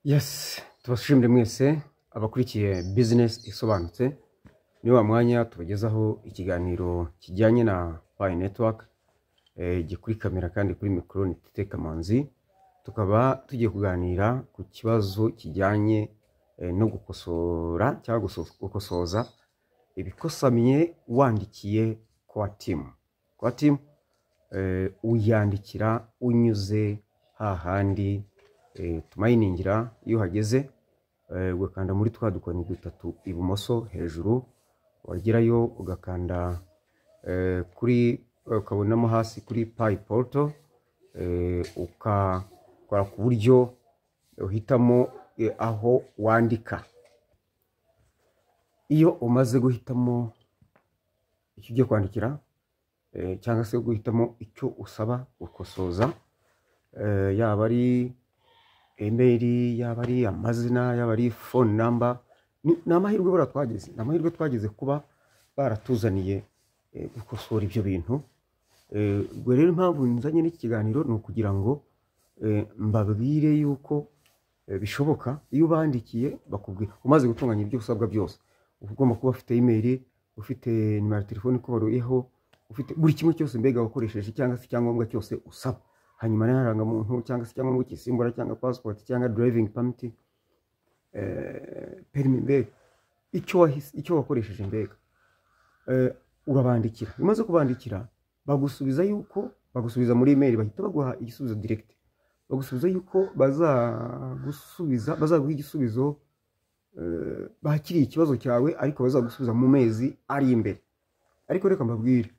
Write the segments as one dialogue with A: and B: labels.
A: Yes, tubashimire mwese abakurikiye Business Isobanutse. Ni wa mwanya tubagezaho ikiganiro kijyanye na Pi Network, kuri kamera kandi kuri mikoro ni Tite Kamanzi. Tukaba tugiye kuganira ku kibazo kijyanye no gukosora cyangwa gukosoza ibikosamye wandikiye Core Team. Core Team uyandikira unyuze hahandi tumayiningira. Iyo uhageze, ugakanda muri twa dukoni dutatu ibumoso hejuru, wagerayo ugakanda kuri, ukabonamo hasi kuri Pi Portal, ukakora ku buryo uhitamo aho wandika. Iyo umaze guhitamo icyo ugiye kwandikira, cyangwa se guhitamo icyo usaba gukosoza, yaba ari email, yaba ari amazina, yaba ari phone number, ni amahirwe buriya twagize, ni amahirwe twagize kuba baratuzaniye gukosora ibyo bintu. Ubwo rero impamvu nzanye n'iki kiganiro ni ukugira ngo mbabwire yuko bishoboka. Iyo ubandikiye bakubwira, umaze gutunganya ibyo usabwa byose, uba ugomba kuba ufite email, ufite nimero ya telefone ikubaruyeho, ufite buri kimwe cyose mbega wakoresheje, cyangwa se icyangombwa cyose usaba, hanyuma n'indangamuntu cyangwa se icyangombwa cy'isimbura cyangwa passport cyangwa driving permit, permis, mbega icyo wahise, icyo wakoresheje mbega, urabandikira. Iyo umaze kubandikira, bagusubiza yuko bagusubiza muri email, bahita baguha igisubizo direct. Bagusubiza yuko bazagusubiza, bazaguha igisubizo, bakiriye ikibazo cyawe, ariko bazagusubiza mu mezi ari imbere. Ariko reka mbabwire,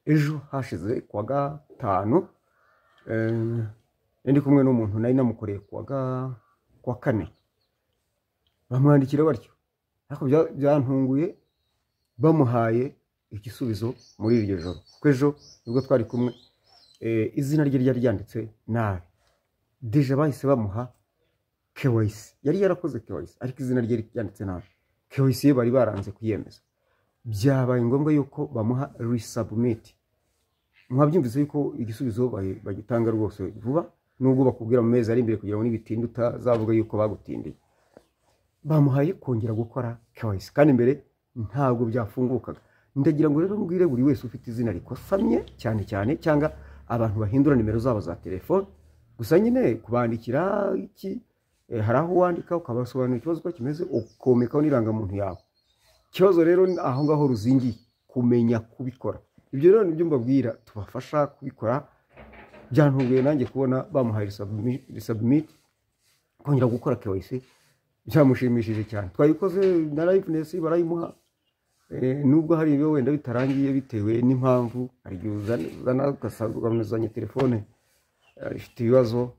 A: ejo hashize kuwa gatanu, ndi kumwe n'umuntu nari namukoreye kuwa kane, bamwandikira batyo, ariko byantunguye bamuhaye igisubizo muri iryo joro, kuko ejo nibwo twari kumwe. Izina rye ryari ryanditse nabi. Déjà bahise bamuha KYC. Yari yarakoze KYC, ariko izina rye ryanditse nabi. KYC ye bari baranze kuyemeza, byabaye ngombwa yuko bamuha resubmit. Mwabyumvise yuko igisubizo bagitanga rwose vuba, nubwo bakubwira mu mezi ari imbere, kugira ngo nibitinda utazavuga yuko bagutindiye. Bamuhaye kongera gukora KYC, kandi mbere ntabwo byafungukaga. Ndagira ngo rero mbwire buri wese ufite izina rikosamye cyane cyane, cyangwa abantu bahindura nimero zabo za telefone. Gusa nyine kubandikira iki, hari aho wandika ukabasobanurira ikibazo uko kimeze, ukomekaho n'irangamuntu yawe. Ikibazo rero ni aho ngaho ruzingiye, kumenya kubikora. Ibyo rero nibyo mbabwira, tubafasha kubikora. Byantunguye nanjye kubona bamuhaye resubmit, kongera gukora KYC. Byamushimishije cyane. Twayikoze na liveness barayimuha. Nubwo hari ibyo wenda bitarangiye bitewe n'impamvu, hari igihe uzana ugasanga uzanye telefone ifite ibibazo,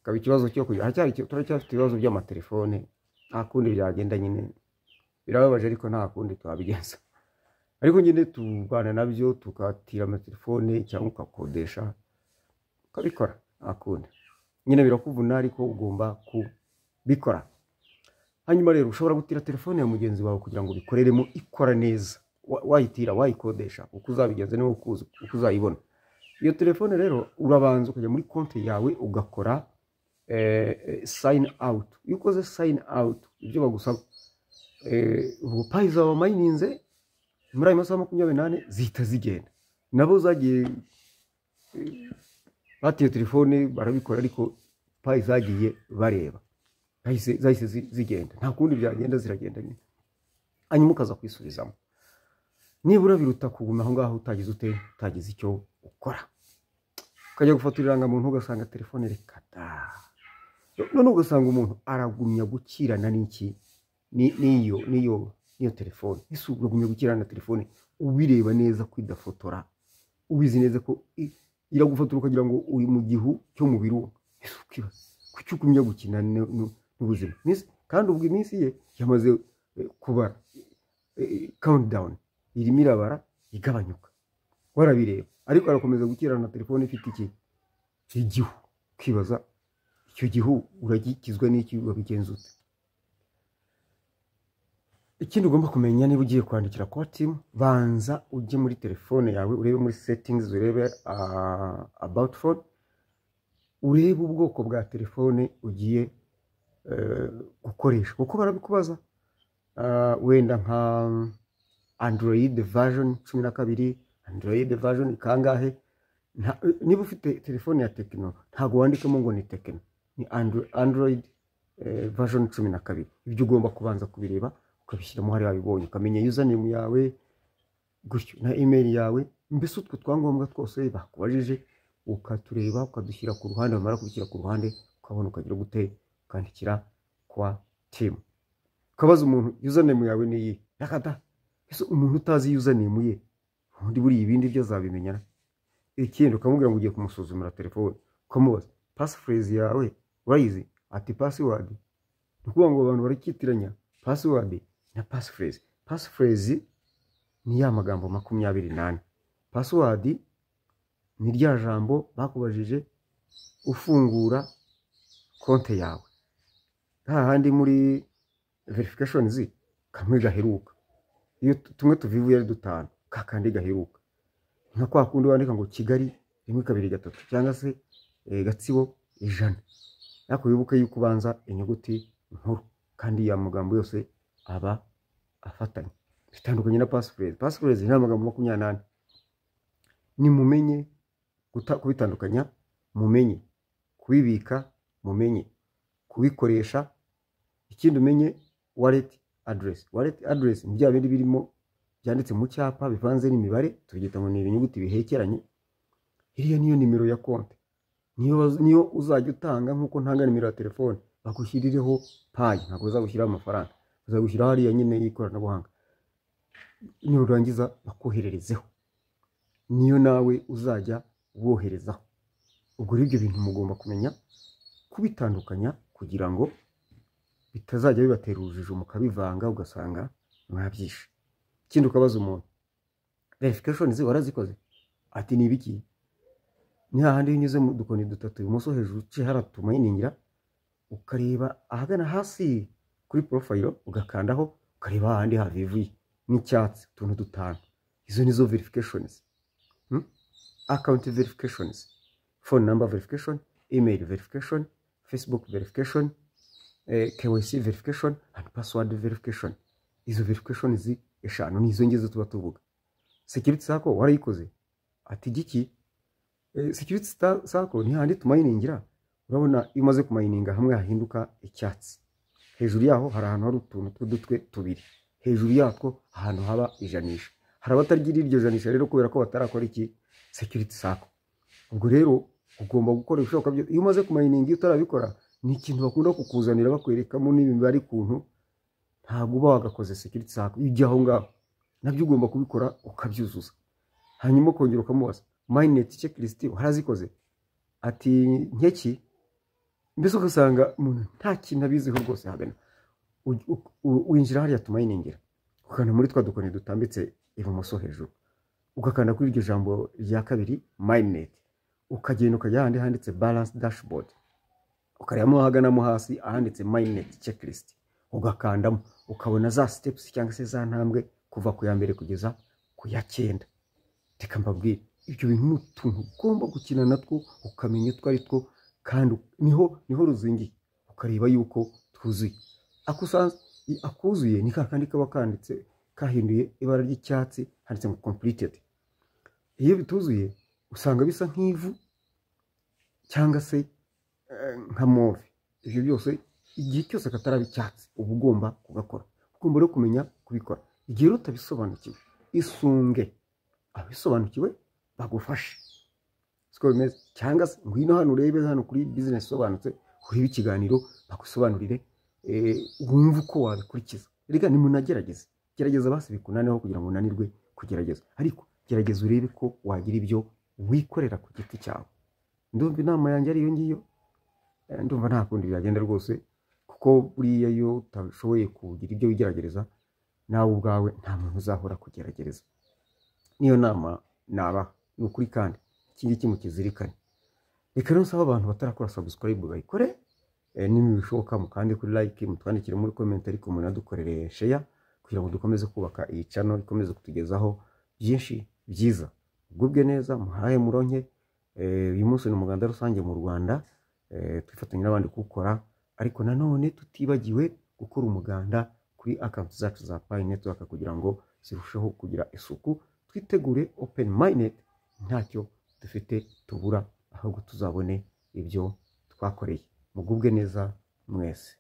A: ikaba ikibazo cyo kugira, haracyari, turacyafite ibibazo by'amatelefone. Nta kundi byagenda nyine, birababaje, ariko nta kundi twabigenza. Ariko nyine turwana nabyo, tukatira amatelefone cyangwa ugakodesha ukabikora. Nta kundi nyine, birakuvuna, ariko ugomba kubikora. Hanyuma rero ushobora gutira telefone ya mugenzi wawe kugira ngo ubikoreremo ikora neza. Wayitira, wayikodesha, uko uzabigenza niwe ukuzi uko uzayibona iyo telefone. Rero urabanza ukajya muri konti yawe, ugakora sign out. Iyo ukoze sign out, ibyo bagusaba, ubwo Pi zawe mayininze muri ayo masaha 24 zihita zigenda. Nabo zagiye, batiye telefone barabikora, ariko Pi zagiye bareba zahise zigenda. Nta kundi byagenda, ziragenda nyine, hanyuma ukaza kwisubizamo. Nibura biruta kuguma aho ngaho utagize ute, utagize icyo ukora, ukajya gufotora irangamuntu ugasanga telefone reka da. None ugasanga umuntu aragumya gukirana n'iki, n'iyo telefone. Ese uragumya gukirana na telefone ubireba neza ko idafotora, ubizi neza ko iragufotora ukagira ngo uri mu gihu cyo mu birunga? Ese ukibaza kuki ugumya gukina n'ubuzima? Kandi ubwo iminsi ye yamaze kubara, countdown irimo irabara igabanyuka, warabireba, ariko arakomeza gukirana na telefone ifite iki, igihu. Ukibaza icyo gihu uragikizwa n'iki, wabigenza ute? Ikindi ugomba kumenya, niba ugiye kwandikira Core Team, banza ujye muri telefone yawe, urebe muri settings, urebe about phone, urebe ubwoko bwa telefone ugiye. gukoresha, kuko barabikubaza. Wenda nka Android version 12, Android version kangahe. Niba ufite telefone ya Tecno, ntabwo wandikamo ngo ni Tecno, ni Android version 12. Ibyo ugomba kubanza kubireba, ukabishyiramo hariya wabibonye, ukamenya username yawe gutyo na email yawe, mbese utwo twangombwa twose bakubajije ukatureba, ukadushyira ku ruhande. Wamara kubishyira ku ruhande, ukabona ukagira gute? Ukandikira kwa team, ukabaza umuntu: "Username yawe ni iyi?" Yakata ese umuntu utazi username ye, ubundi buriya ibindi byo azabimenyana? Ikindi, ukamubwira ngo ugiye kumusuzumira telefone, ukamubaza: "Passphrase yawe urayizi?" Ati: "Password?" Ni ukuvuga ngo abantu barakitiranya password na passphrase. Passphrase ni ya magambo 24. Password ni rya jambo bakubajije ufungura konte yawe, hahandi muri verifications kamwe gaheruka. Iyo tumwe tuvivuye ari dutanu, kakandi gaheruka, nka kwa kundi wandika ngo Kigali 1 2 3, cyangwa se Gatsibo 100. Ariko wibuke yuko ubanza inyuguti nkuru, kandi ya magambo yose aba afatanye. Bitandukanye na passphrase. Passphrase ni amagambo 24. Nimumenye kubitandukanya, mumenye kubibika, mumenye kubikoresha. Ikindi, umenye wallet address. Wallet address ni bya bindi birimo byanditse mu cyapa bivanze n'imibare, tubyita ngo ni ibinyuguti bihekeranye. Iriya niyo nimero ya konti, niyo uzajya utanga nk'uko ntanga nimero ya telefone bagushyirireho Pi. Ntabwo bazagushyiraho amafaranga, bazagushyiraho hariya nyine y'ikoranabuhanga. Nurangiza bakohererezeho, niyo nawe uzajya woherezaho. Ubwo rero ibyo bintu mugomba kumenya kubitandukanya kugira ngo bitazajya bibatera urujijo, mukabivanga, ugasanga mwabyishe. Ikindi, ukabaza umuntu: "Verification warazikoze?" Ati: "Ni ibiki?" Ni hahandi iyo unyuze mu dukoni dutatu ibumoso hejuru, uciye hariya tumayiningira, ukareba ahagana hasi kuri profile, ugakandaho, ukareba hahandi havivuye n'icyatsi utuntu dutanu. Izo nizo verifications. Account verifications, phone number verification, email verification, Facebook verification, KYC verification and password verification. Izo verifications eshanu ni izo ngizo tuba tuvuga. "Security circle warayikoze?" Ati: "Giki?" Security circle ni hahandi tumayiningira. Urabona iyo umaze kumayininga hamwe hahinduka icyatsi, hejuru yaho hari ahantu hari utuntu tw'udutwe tubiri, hejuru yatwo ahantu haba ijanisha. Hari abatagira iryo janisha rero kubera ko batarakora iki? Security circle. Ubwo rero ugomba gukora ibishoboka byose iyo umaze kumayininga. Iyo utarabikora, ni ikintu bakunda kukuzanira bakwerekamo n'imibare ukuntu ntabwo uba wagakoze security circle. Iyo ujya aho ngaho, nabyo ugomba kubikora, ukabyuzuza. Hanyuma ukongera ukamubaza: "Mainnet checklist warazikoze?" Ati: "Nkeki?" Mbese ugasanga umuntu nta kintu abiziho rwose hagana. Winjira hariya tumayiningira, ukanda muri twa dukoni dutambitse ibumoso hejuru, ugakanda kuri iryo jambo rya kabiri mainnet, ukagenda ukajya ahandi handitse balance dashboard, ukarebamo ahaganamo hasi ahanditse mainnet checklist, ugakandamo, ukabona za steps cyangwa se za ntambwe kuva ku ya mbere kugeza ku ya cyenda. Reka mbabwire, ibyo bintu ni utuntu ugomba gukina natwo, ukamenya utwo ari two, kandi niho ruzingiye, ukareba yuko twuzuye. Ako usanze akuzuye ni ka kandi kaba kanditse kahinduye ibara ry'icyatsi, handitse ngo completed. Iyo bituzuye usanga bisa nk'ivu cyangwa se nka mauve. Ibyo byose, igihe cyose kataraba icyatsi, uba ugomba kugakora. Ugomba rero kumenya kubikora. Igihe rero utabisobanukiwe, isunge abisobanukiwe bagufashe. Siko bimeze? Cyangwa se ngwino hano urebe hano kuri Business Isobanutse, urebe ikiganiro bagusobanurire, wumve uko wabikurikiza. Reka nimunagerageze, gerageza basi bikunaneho kugira ngo unanirwe kugerageza, ariko gerageza urebe ko wagira ibyo wikorera ku giti cyawe. Ndumva inama yanjye ari iyo ngiyo. Ndumva nta kundi byagenda rwose, kuko buriya iyo utashoboye kugira ibyo wigeragereza nawe ubwawe, nta muntu uzahora kugerageza. Niyo nama nabaha, ni ukuri, kandi iki ngiki mukizirikane. Reka rero nsaba abantu batarakora subscribe bayikore, niba bishoboka mukande kuri like, mutwandikire muri comment, ariko munadukorere share kugira ngo dukomeze kubaka iyi channel, ikomeze kutugezaho byinshi byiza. Mugubwe neza, muhahe muronke. Uyu munsi ni umuganda rusange mu Rwanda, twifatanya n'abandi kuwukora. Ariko nanone tutibagiwe gukora umuganda kuri account zacu za Pi Network kugira ngo zirusheho kugira isuku, twitegure open mainnet ntacyo dufite tubura, ahubwo tuzabone ibyo twakoreye. Mugubwe neza mwese.